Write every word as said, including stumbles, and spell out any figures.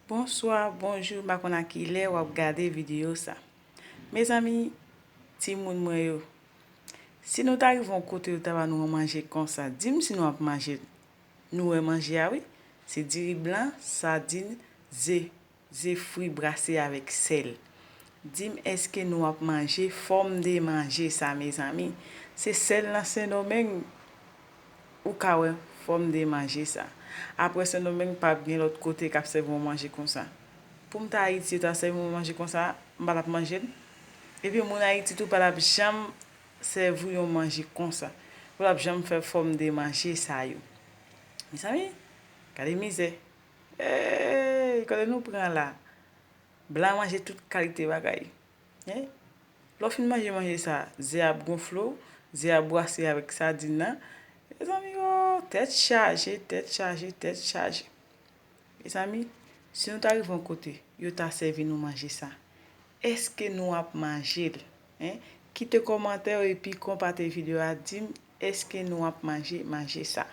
Bonswa, bonjou, m pa konn a ki lè w ap gade videyo sa. Mezanmi, timoun mwen yo, si nou ta rive yon kote yo ta ba nou yon manje konsa, di m si nou ap manje l. Nou wè manje a wi, se diri blan, sadin, ze, ze fri brase avèk sèl. Di m èske nou ap manje fòm de manje sa, mezanmi? Se sèl nan Sendomeng ou ka wè fòm de manje sa. Apre Sendomeng pa gen lòt kote k ap sèvi yon manje konsa. Pou m ta Ayiti, yo ta sèvi yon manje konsa, m pa t ap manje l. Epi moun Ayiti tou pa t ap janm sèvi yon manje konsa. Yo pa t ap janm fè fòm de manje sa yo. Mezanmi, gade mizè. Ey, kote nou pran la? Blan manje tout kalite bagay. Hein? Lè w fin manje manje sa, ze ap gonfle w, ze ap brase avèk sadin nan. Mezanmi, o, tèt chaje, tèt chaje, tèt chaje. Mezanmi, si nou ta rive yon kote, yo ta sèvi nou manje sa, èske nou ap manje l? Hein? Kite kòmantè w epi konpate videyo a, di m èske nou ap manje manje sa.